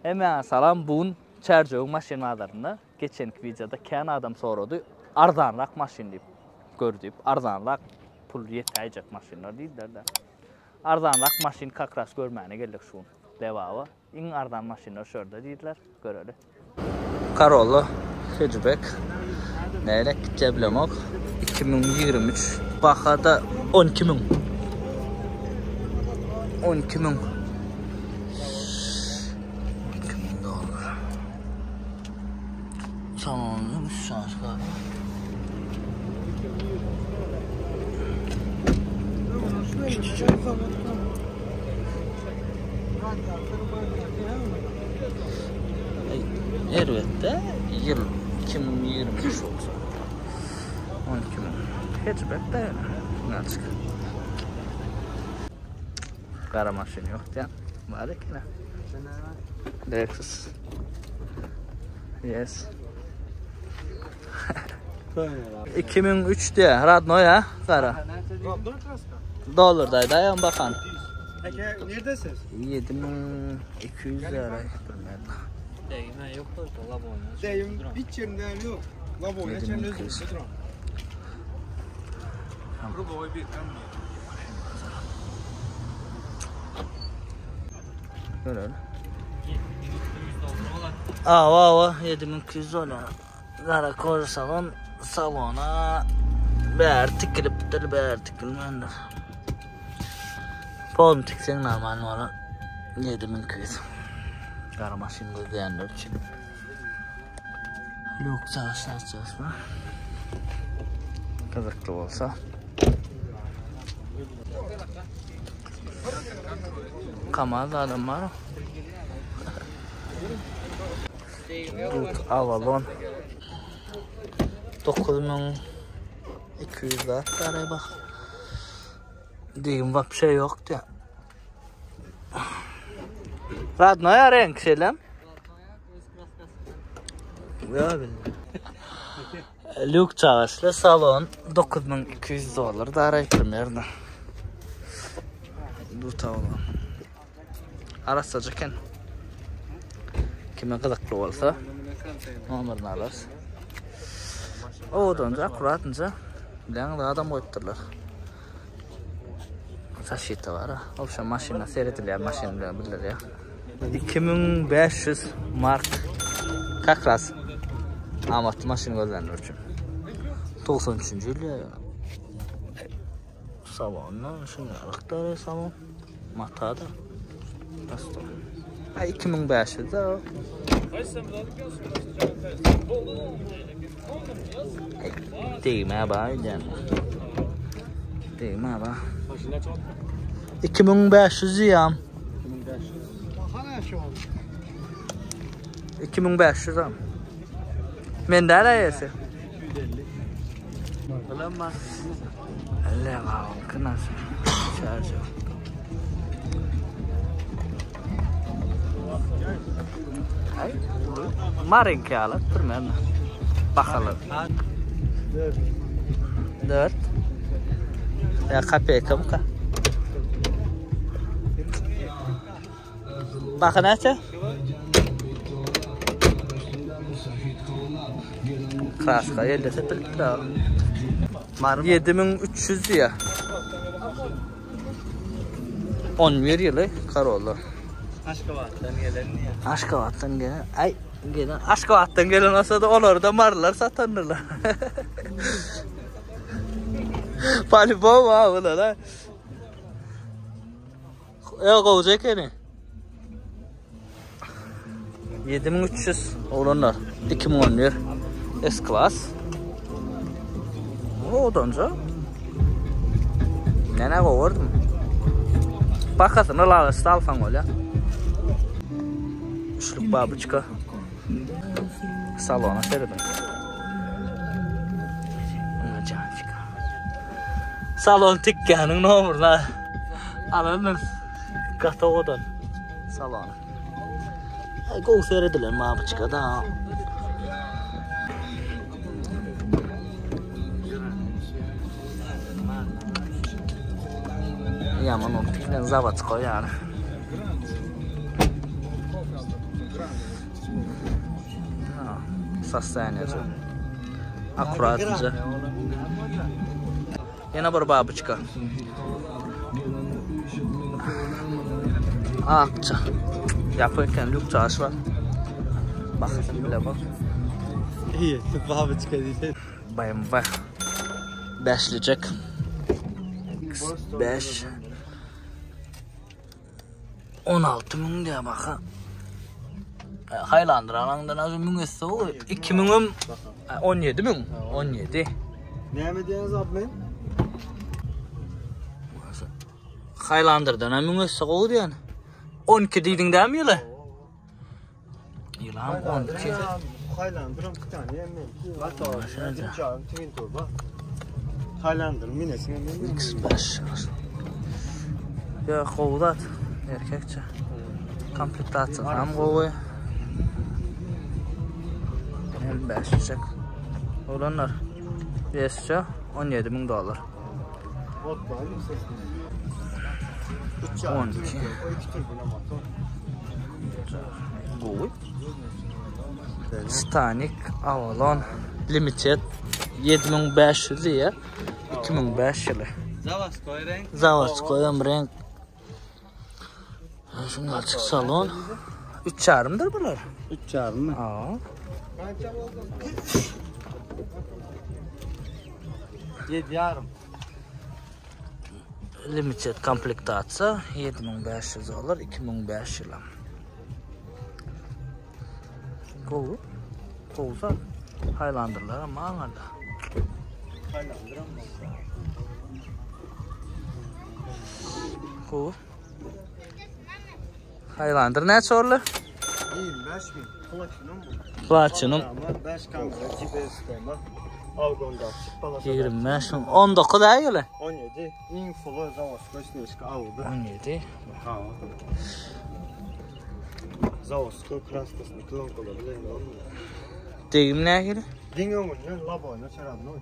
Hemmäňe salam bu gün Çärjewiň maşyn bazarynda geçenki wideoda kän adam sorady arzanrak maşyn diýip gör diýip arzanrak pul ýetäýjek maşynlar diýdiler-de. Arzanrak maşyn kakras görmäne geldik şu gün Lebaba. Iň arzan maşynlar şu ýerde diýdiler. Göreli. Corolla hatchback. Näle gitjek bilemok. 2023. Baha-da 12 müň. 12 müň. 12 müň dollar. Salonda 3 saat var. Küçücük. Erbetde ýyl 2023 bolsa. 12 müň. Hatchback-de näçe? Gara maşyn ýok diýen. Bar eken. Lexus. Yes. 2003 diýe, radnoý ha, gara. Dollar daýda aýam bakan. Eke, neredesiz? 7200 lira. Degme yok da laboyna. Deyim, hiç yerinde yok. Laboyna çenli özü. Ruboy bir Görelim. Awa awa 7200 dolar. Gara koža salon salona bäri tikilipdir, bäri tikilmändir. Polny tikseň normal bolar. 7200. Gara maşyn gözleýänler üçin. Lüks aşağı Gyzykly bolsa. Kamaz adam bar. Dut Avalon 9200 zat bar bak. Diyim vapşe yok diye. Radnoya renk şeýlem. Ýa bildim. Lük çagaşly salon 9200 dollar daray primerno. Bu tawla. Arassaja eken. Kime gyzykly bolsa nomerini alarys. Owadanca, akkuratynca bilen adam goýupdyrlar. Saşita bar. Obşa maşyna seredilýär, maşyn bilen bildirýär. 2500 mark. Как раз amatly maşyn gözlänler üçin. 93-nji ýyl ýa. Salonda şuny alyklar salon. Mata da. Prosto. Ay 2500 da. Degme ba diýen. Degme ba. 2500 diýem. 2500 am. Men däl eýesi. Allah kınasın. Şarjı. Ay, Marinki alyp durman. Bakalım. 4. Ya kapeka mı ka? Baka näçe? Kraska elde sepilipdir abi. 7300 diýýär. 11 ýyly Corolla. Aşgabatdan gelen diýýär. Aşgabatdan gelen. Ay, gelen. Aşgabatdan gelen olsa da olary da marylar satandyrlar. По-любому, ha, bular, ha. Ýa gowja ekeni. 7300 oglanlar. 2011 S class. Odanca. Näne gowurdym. Bakasyny lalaşda alsaň bolýar. Üçlük babuçka. Salona serediň. Salon tikgäniň nomerine alandyr. Gaty owadan salon. Ay gowy seredilen babuçka da. Ýaman ol tikilen zawodskoý ýaly. Sostoýaniýasy. Akkuratnyja. Ýene bir babyçka. Akça. Ýapyk eken, lük çaş bar. Bakyp bile bak. İyi, babyçka diýse. BMW. Beşlijek. X5. 16 müň diýä baka. Highlander alaňdan az müň esse o. 2 müňüm 17 müň. 17. Näme diýýäňiz abmen? Highlander'dan hem müň esse gowy diýen. 12 diýdiň dämi ýyly? Ýylam 12. Highlander'ım bir tane men. Twin turbo. Highlander minesine men. X5. Ya gowy zat. Erkekçe. Komplektasiýasy hem gowy. Hem 5 Oglanlar. Ýesçe 17 müň dollar. 12. Gowy. Titanic Avalon Limited 7500 diýýär. 2005 ýyly. Zavodskoý renk. Zavodskoý hem renk. Şuň açyk salon. 3 ýarymdyr bular. 3 ýarym mı? Aa. 7 ýarym. Limited komplektasiýa 7500 dollar 2005 ýyly. Gowy. Gowy zat. Highlanderlar hem aňarda. Highlander ama. Gowy. Highlander näçe boldy? 25 bin. Platinum bu. Platinum Ama 5 kamera, GPS sistemi. Avgonda açık balasa. 25 müň. 19 aý ýyly. 17. İň full zavodskoý snežka Audi. 17. Ha. Zavodskoý kraskasyny klonkalar bilen olmuyor. Degim nähili? Diň öňünden laboyna çaradın oy.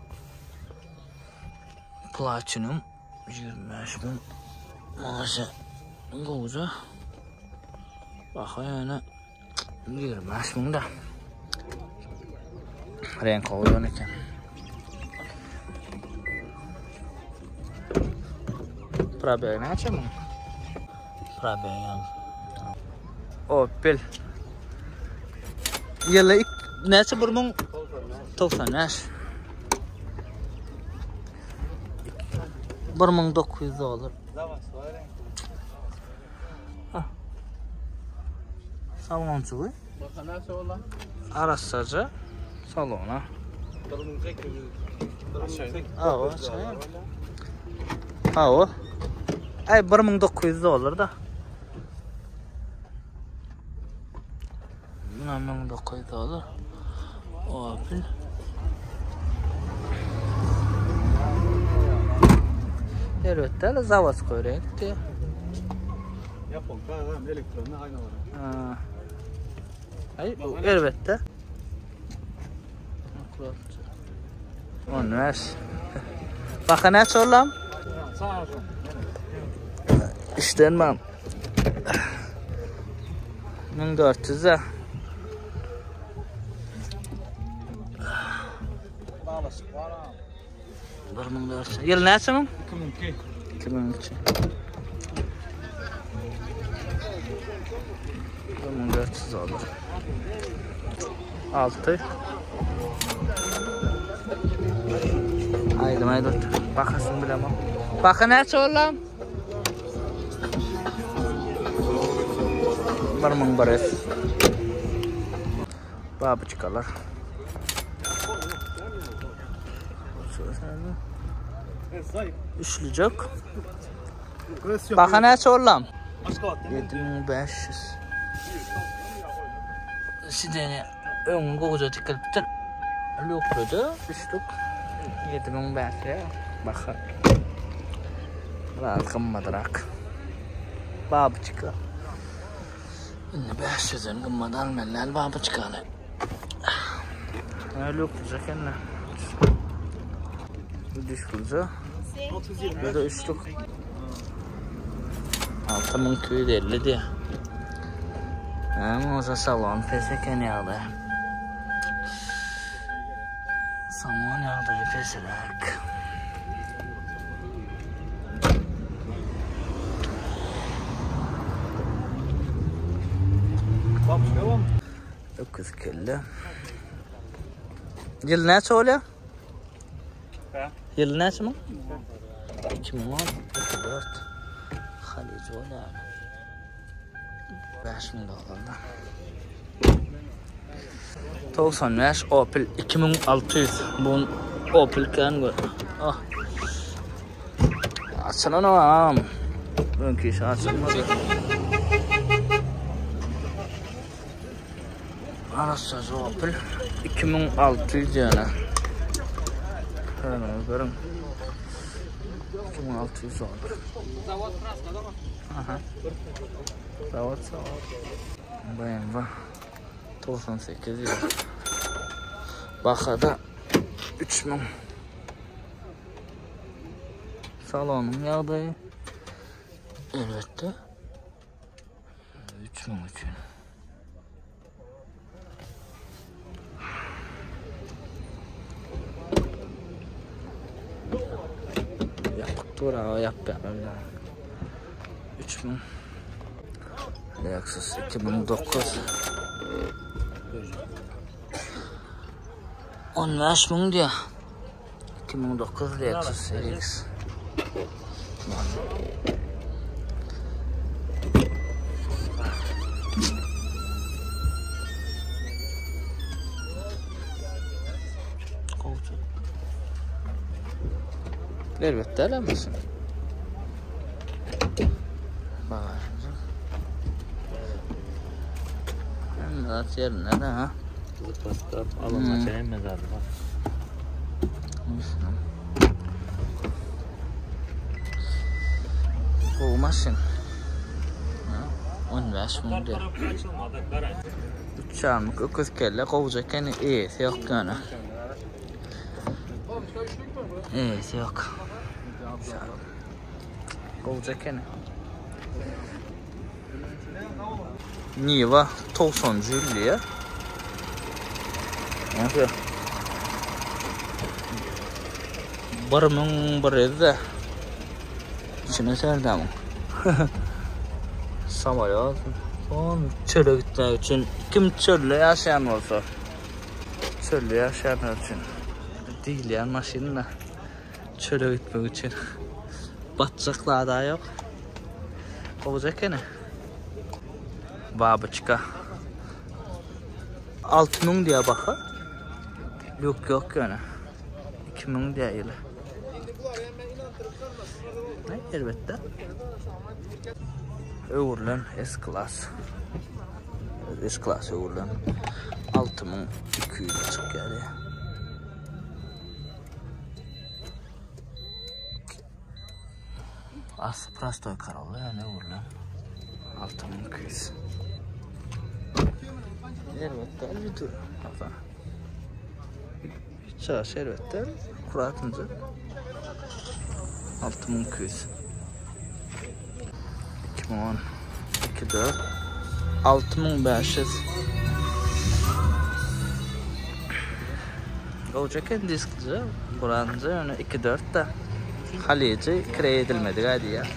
Platinum 25 müň. Maaşı gowja. Baha ýöne 25 müň da. Renk gowy eken. Probegi näçe müň? Probegi ýaly. Opel. Ýyly näçe 1095. 1900 dollar. Zavodskoý renk. Salonçugy. Baka näçe boldy? Arassaja salona. 1800. 1800. Awa, çaý. Awa. Ay 1900 dollar da. Buna 1900 dollar. Opel. Elbetde hele zavodskoý reňkdi. Yapon kahve elektronlu aynaları. Ha. Ay, bu elbetde. 15. Baka näçe olam? İşten ben. 1400 'e. 1400. Ýyl näçe müň? 2002. 2002. 1400 dollar. 6. Aýdym aýdyp. Bakasyny bilemok. Baka näçe bollam? 1100. Babuçkalar. Üçlücek. Baka näçe bollam? 7500. Sideni öňüň gowja dikilipdir. Lükludy, üçlük. 7500 baka. Biraz gymmadrak. Babuçka. Indi 500-den gymmat almaly babuçkany. Lüklucak indi. Düşlüce. Bu da üçlük. 6250 diye. Näme salon pes eken ýagdaý. Salon ýagdaýy pesräk. Öküz kelle. Ýyl näçe bolýar? Ýyl näçe müň? 2010, 4. Halyjy bolýar. 5000 dollardan. 95 Opel 2600. Bu Opel kän gör. Ah. Açylan am. Öňki işi açylmady. Arassaja Opel 2600 ýöne. Hörüňiz görüň. 2600 dollar. Aha. Zavod zavod. BMW 98 ýyl. Bahada 3000. Salonyň ýagdaýy elbetde 3000 üçin. Ýapyk dur aga ýapýarlar ýa. 3000 Lexus 2009 15 müň diýýär. 2009 Lexus RX. Elbetde elemisin. Bagajy. Hemme zat yerinde de ha. Zıplastıp alınma hemme zat var. Gowy maşyn. 15 müň diýär. Üç ýarymlyk öküz kelle gowja ekeni, eýesi ýok ýöne. Eýesi ýok. Gowja ekeni. Niva 90-njy ýyl diýýär. Näme? 1100 de. İçine serdämiň. Samolýot. Son çöle gitmek üçin kim çölde ýaşaýan bolsa çölde ýaşaýanlar üçin diýilýän maşyn da çöle gitmek üçin batjak zada ýok. Gowja ekeni. Babyçka. 6000 diýä baha. Ýok ýok ýöne. 2000 diýä ýyly. Ne elbetde. Öwrülen S-klass. S-klass öwrülen 6200 çykýar. Asly prostoý Corolla ýöne öwrülen. 6200. Elbetde elbetde. Çaş elbetde. Kuratynca. 6200. 2010 2 4 6500. Gowja eken diskje, buranca ýöne 2 4 da. Halyjy kireý edilmedik a diýýär.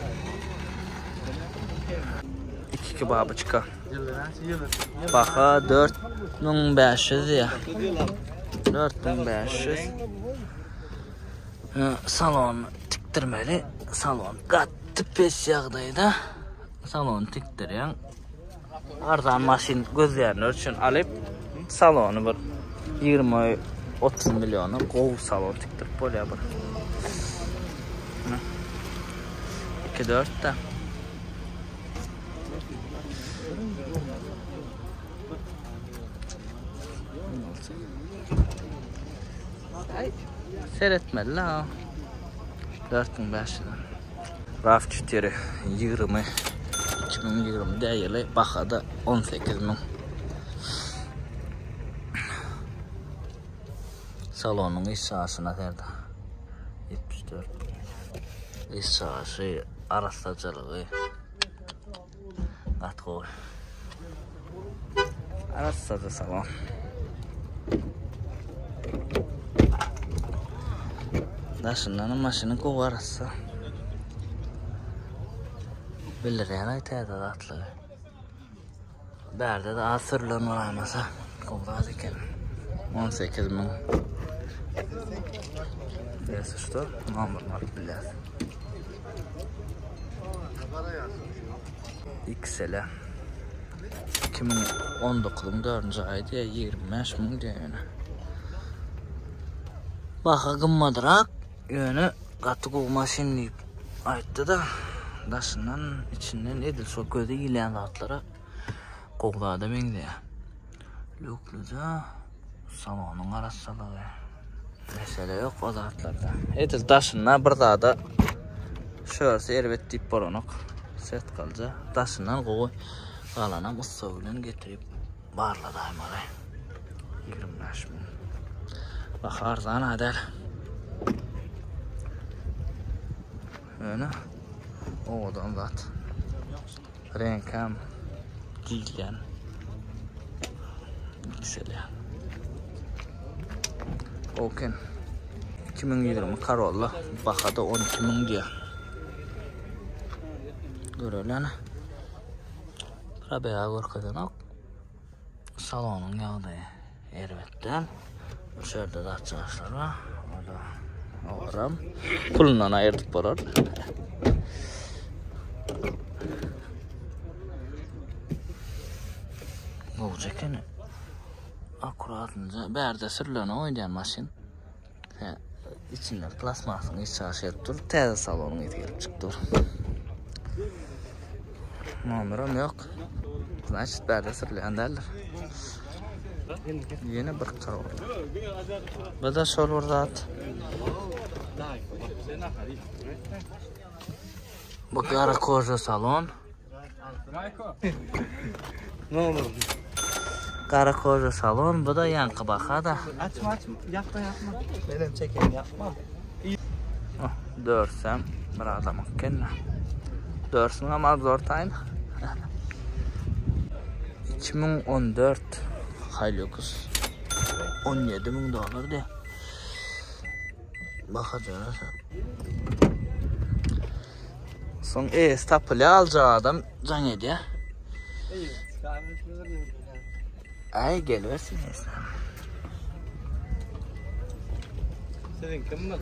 2 2 babyçka. Baha 4500 diýýär. 4500. Salon tikdirmeli. Salon gaty pes ýagdaýda. Salon tikdirýäň. Arzan maşyn gözleýänler üçin alyp salony bir 20-30 milliona gowy salon tikdirip bolýar bir. 2-4 da. Ay, seyretmeli la. 4500. RAV4 20 2020 ýyly bahada 18 müň. Salonyň iç çaşyna serdi. 74. Iç çaşy, arassaçylygy gaty gowy. Arassaja salon. Daşyndanam maşyny gowy arassa. Bildirýän-aý täze zatlygy. Bärde-de az sürülen bolaýmasa, gowy zat eken. 18 müň. Если что, nomerini alyp bilýäs. XL. 2019-yň 4-nji aýy diýýär, 25 müň diýýär ýöne. Baha gymmadrak, ýöne gaty gowy maşyn diýip aýtdy-da, daşyndan, içinden edil şo göze ilýän zatlara gowy zada meňzeýär. Lükluja salonyň arassalygy. Mesele ýok o zatlarda. Edil daşynda bir zada şörsi erbet diýip bolanok. Set galja. Daşyndan gowy galanam ussa bilen getirip barladaýmaly. 25 müň. Baha arzan adel. Ýöne owadan zat. Reňkem diýilýän. Ýükselýär. Oken. 2020 Corolla bahada 12 müň diýýär. Göreli ana. Probega görkezenok. Salonyň ýagdaýy erbet däl. Şu ýerde zatçaşlar bar. O-da ogram. Pulundan aýyrdyp bolar. Gowja ekeni. Akkuratynja. Bärde sürülene oýnaýan maşyn. He, içinden plastmasyň içi aşyryp dur. Täze salonyň eti gelip çykyp dur. Nomeram ýok. Значит, bärde sürülýän däldir. Ýene bir Corolla. Bu da şol bir zat. Bu gara koja salon. Gara koja salon, bu da ýaňky baha da. Açma açma, ýapma ýapma. Menem çekeýin ýapma. Oh, dörsem bir adam eken. Dörsün ama zor taýyn. 2014 Hilux 17 müň dollar de. Baha görersen. Soň eýesi tapylýar, aljak adam jaň edýär. Aý gelibersin eýesine. Siziň kim bu?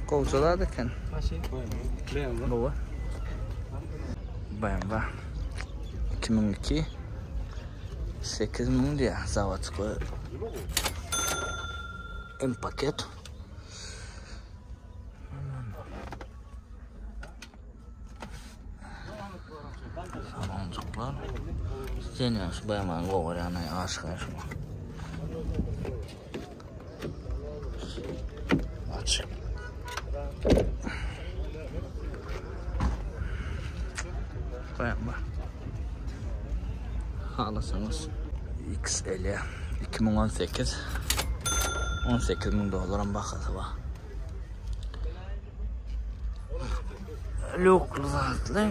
Gowja zat eken. Maşyn. BMW. Bu. BMW. 2002 8000 diýýär zawodskoý. M paket. Saloncuklar. Sen ýa şu baýamaň gowurýan aý aşyk aý şuňa. Açyk. Baýama. Halasaňyz. XL 2018 18 müň dollaram bahasy bar. Lukly zatly.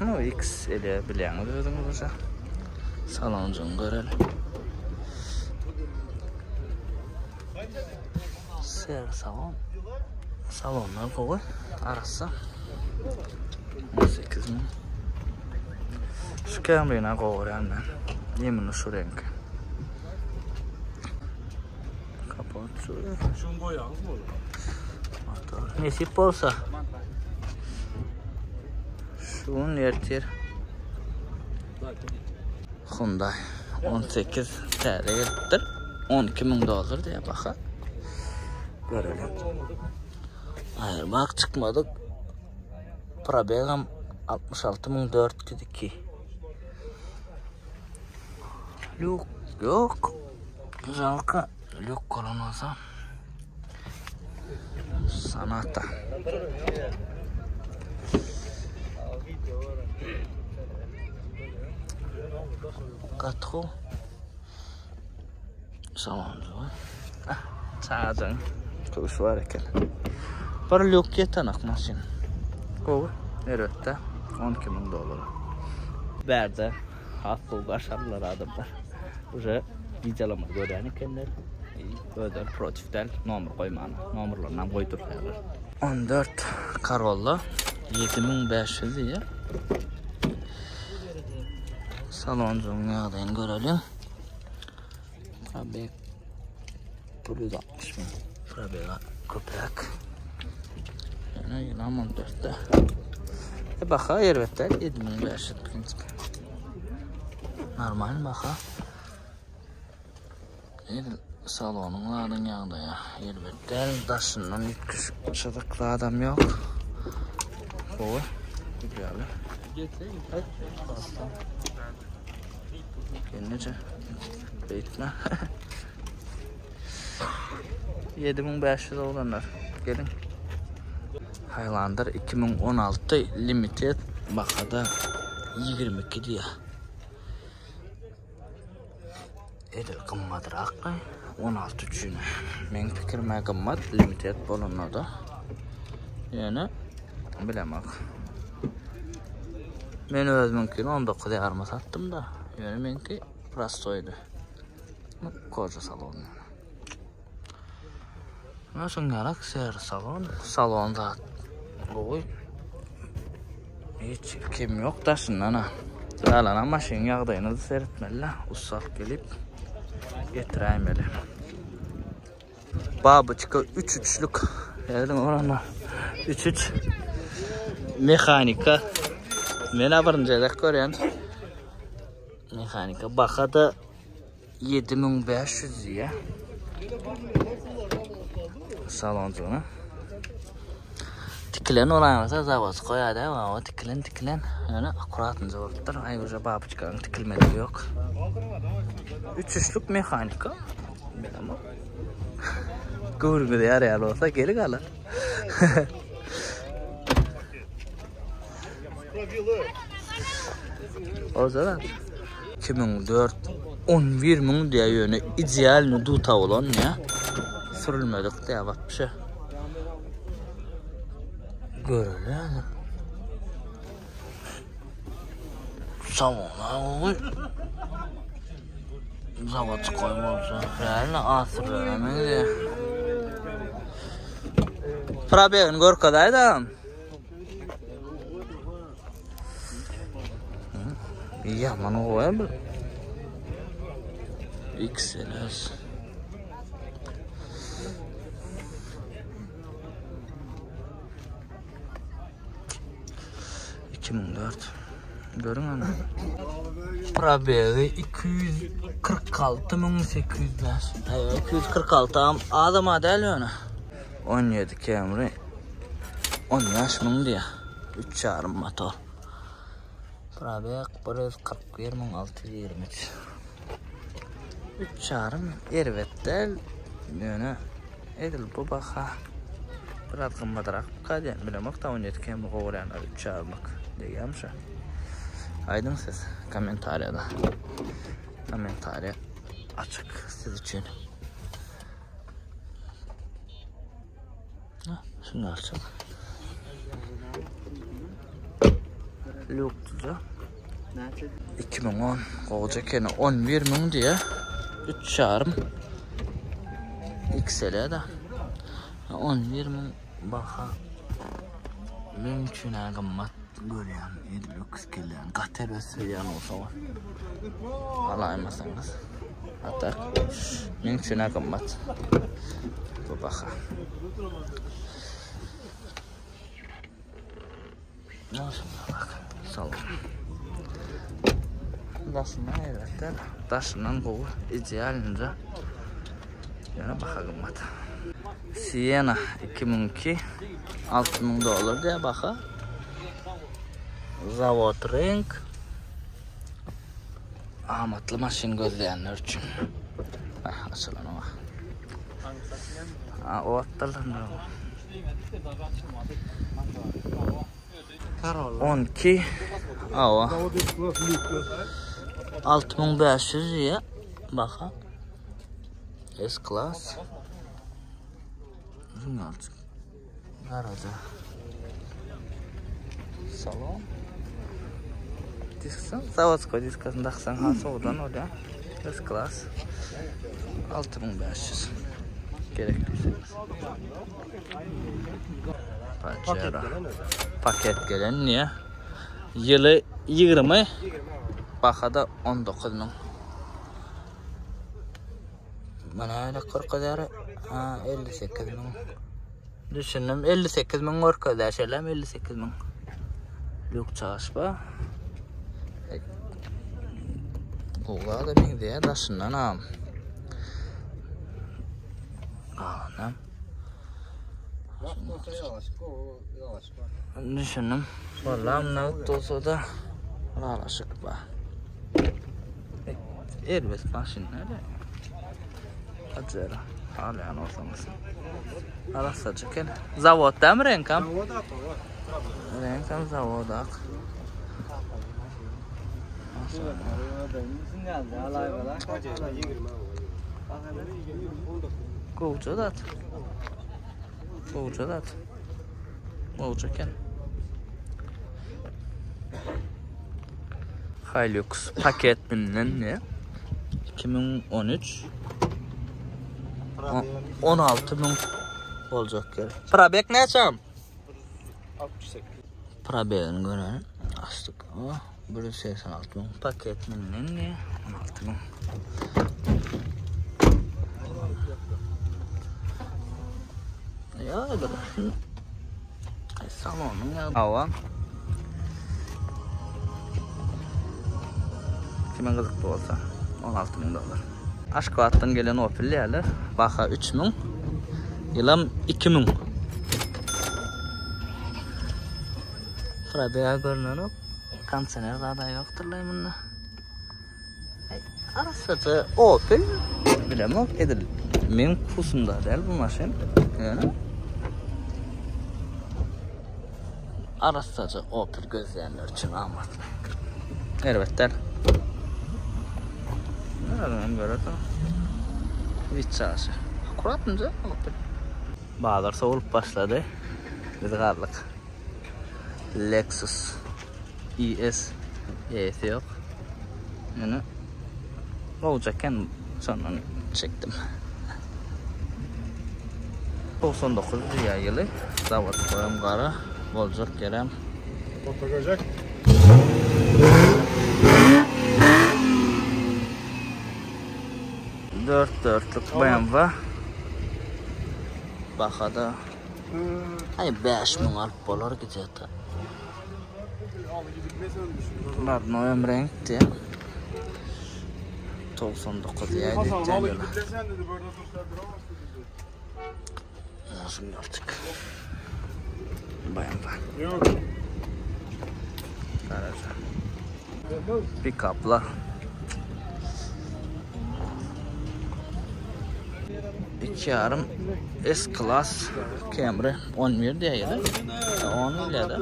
No X ele bilýäňiz özüňiz uje. Salonjyny göreli. Ser salon. Salonlar gowy. Arassa. 18 müň. Şu Camry'na gowy görýän men. Ýemini şu reňki. Kapot şu. Şuny goýaňyzmy ol? Motor. Nesip bolsa. Şu gün ertir. Hyundai 18 täze gelipdir. 12 müň dollar diýýär baha. Görelim. Aýyrmak çykmadyk. Probegam 66 402. Lýuk ýok. Žalka lýuk bolan bolsa. Sonata. Gaty gowy. Salam. Çajaň köwşi bar eken. Bir lýuk ýetenak maşyn. Gowy, erbetde 12 müň dollara. Bärde has gowy garşy aldylar adamlar. Uje wideolarymyzy görýän ekenler. Özleri protiv däl nomer goýmana. Nomerlerini hem goýdurýarlar. 14 Corolla 7500 diýýär. Salonjygyň ýagdaýyny göreliň. Probeg 160 müň. Probega köpräk. Ýöne ýylam 14-de. E baha erbet däl 7500 prinsip. Normal baha. Edil salonyň zadyň ýagdaýy erbet däl. Daşyndan üýtgeşik çyzyk zadam ýok. Gowy. Ideal. Gelneje. Beýtme. 7500 oglanlar. Geliň. Highlander 2016 limited bahada 22 diýýär. Edil gymmadrakmy? 16 üçin. Meň pikirime gymmat limited bolanda-da. Ýöne bilemok. Men özümiňkini 19 ýaryma satdym-da. Ýöne meňki prostoýdy. Koja salon. Mana şuň ýalak ser salon. Salon zat gowy. Hiç kim ýok daşyndan ha. Galana maşynyň ýagdaýyny seretmeli. Ussat gelip getiräýmeli. Babyçka 3 üçlük. Geldim orana. 3 3. Mehanika. Men birinji gezek görýän. Mehanika baha-da 7500 diýýär. Salonjygyna. Tikilen olaýmasa zawod goýar-da, o tikilen tikilen. Ýöne akkuratynja bolupdyr. Aý uje babyçkanyň tikilmedigi ýok. Üç üçlük mehanika. Bilemok. Göwnüňize ýaraýan bolsa geliň ala. Ozara 2004 11 müň diýä ýöne idealny duta bolan ýa. Sürülmedik diýä wapşe. Göreli. Salona gowy. Zawodskoý bolsa. Realno az sürülen diýä. Probegini görkezäýdä. Ýaman gowy bu. XLS. 2004. Görüň ana. Probegi 246805. 246 am adama däl ýöne. 17 Camry 15 müň diýýär. Üç ýarym motor. Probeg 141 müň 623. Üç ýarym erbet däl. Ýöne edil bu baha biraz gymmadrak bu diýen bilemok da 17 Camry gowurýanlar üç ýarymlyk degýärmi şu? Aýdyň siz kommentariýada. Kommentariýa açyk siz üçin. Şunu alsak. Luktuza. 2010 gowja ekeni 11 müň diýe. 3 ýarym. XL da. 11 müň baha. Men üçin gymmat görýän. Edil öküz gelýän. Gaty erbet söýýän bolsaňyz. Alaýmasaňyz. Hatta meň üçin gymmat. Bu baha. Bak, salon. Daşyndan elbetde, daşyndan gowy, idealnyja. Ýöne baha gymmat. Siena 2002 6000 dollar diýä baha. Zawod renk. Amatly maşyn gözleýänler üçin. Ah, açylan o. Ha, o atdylar. 12 Awa. 6500 diýä. Baha. S class. Jurnalçyk. Garaja. Salon. Disksen, zawodskoý diskasyny daksaň has owadan bolýar. S-Class 6500 gerek diýseňiz. Pajero. Paket gelen niýe? Ýyly 20, bahada 19 müň. Mana öyle görkezýär. Ha, 58 müň. Düşündim, 58 müň görkezýär, şeýlemi 58 müň. Lük çaşba. Gowy da meňzeýär daşyndan am. Galanam. Düşündim. Vallahi nagt bolsa da ylalaşyk bar. Erbet maşyn näde? Pajero. Alýan bolsaňyz. Arassaja eken. Zawod dämi reňkam? Zawod ak o. Reňkam zawod ak. Gowja zat. Gowja zat. Gowja eken. Hilux paket binden ne? 2013 16 müň boljak ýer. Probek näçe? 68. Probegini görelim. Açdyk. Oh, 186 müň paket binden ne? 16 müň. Ya bir Salonyň ýa hawa. Kime gyzykly bolsa 16 müň dollar. Aşgabatdan gelen Opel diýýärler. Baha 3 müň. Ýylam 2 müň. Probega görnenok. Kondisioner zada ýokdur munda. Arassaja Opel bilemok edil meň wkusumda däl bu maşyn. Ýöne arassaja Opel gözleýänler üçin amatly. Erbet däl. Hem görersiň. Wiçaşy. Akkuratynja Opel. Bazar sowulyp başlady. Biz galdyk. Lexus ES eýesi ýok. Ýöne gowja eken, şondan çekdim. 99 diýýär ýyly. Zawod goýam gara, boljak ýerem. Otagacak. Dört dörtlük BMW. Bahada Ay 5000 alyp bolar gidýär. Rodnoýam reňkdi. 99 ýa diýýär. Şunu alçyk. BMW. Yok. Garaja. Pick-uplar. İki yarım S class Camry 11 diye yedi. 10 ile de.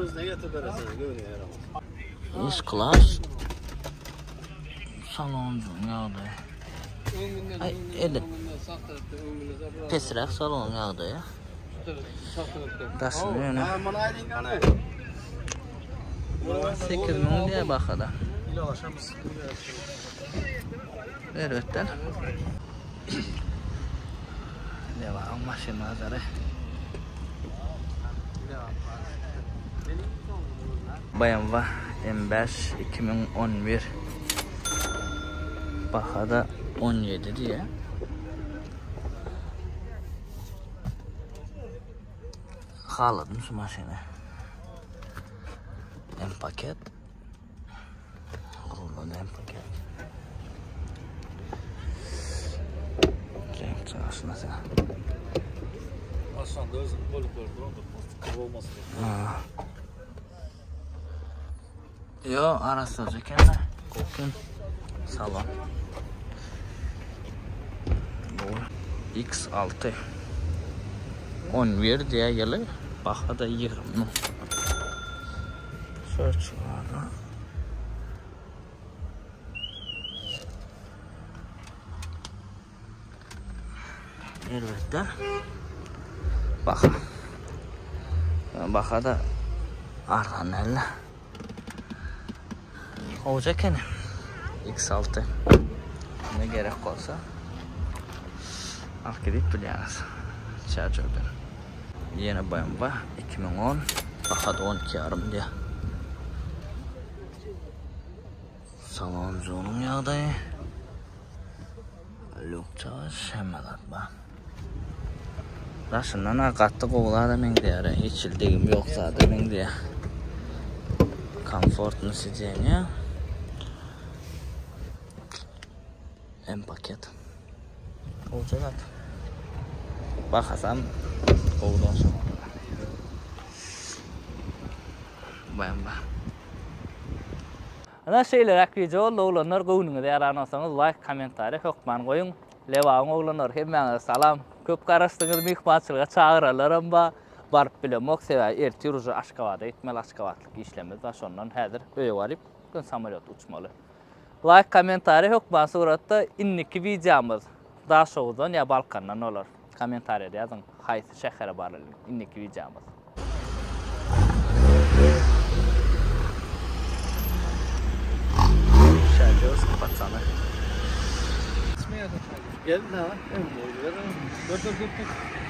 S class saloncuň ýagdaýy. Ay edil pesräk salon ýagdaýy. Daşyny ýöne. 8000 diýe bahada. Erbetden. Devam maşyn bazary. BMW M5 2011 bahada 17 diýe. Haladym şu maşyny. M paket. Rulon M paket. Renk çaşına sen. Aşağıda özüm bolup olmasın. Yo arassaja eken-de. Gowy salon. Gowy. X6. 11 diýä ýyly, baha-da 20 müň. Search barda. Elbetde. Baha. Baha da arzan däldi. Gowja ekeni. X6. Ne gerek bolsa alyp gidip bilýäňiz. Çärjewden. Ýene BMW 2010 bahada 12 ýarym diýýär. Salon zonuň ýagdaýy. Lük çaş hemme zat bar. Daşyndan ha gaty gowy zada meňzeýär. Hiç hili degim ýok zada meňzeýär. Komfortny sidenýe. M paket. Gowja zat. Bahasam gowy dostum. BMW. Ana şeýleräk wideo boldy oglanlar göwnüňize ýaran bolsaňyz laýk kommentariýa hökman goýuň. Lebabyň oglanlary hemmäňize salam. Köp garaşdyňyz myhmançylyga çagyralaram bar. Baryp bilemok sebäbi ertir uje Aşgabada gitmeli Aşgabatlyk işlerimiz bar şondan häzir öýe baryp gün samolýot uçmaly. Laýk kommentariýa hökman suratda indiki wideomyz Daşoguzdan ýa Balkandan bolar. Kommentariýada ýazyň haýsy şähere baralyň indiki wideomyz. Şäjewski patsany. Gel ha. Dur dur dur.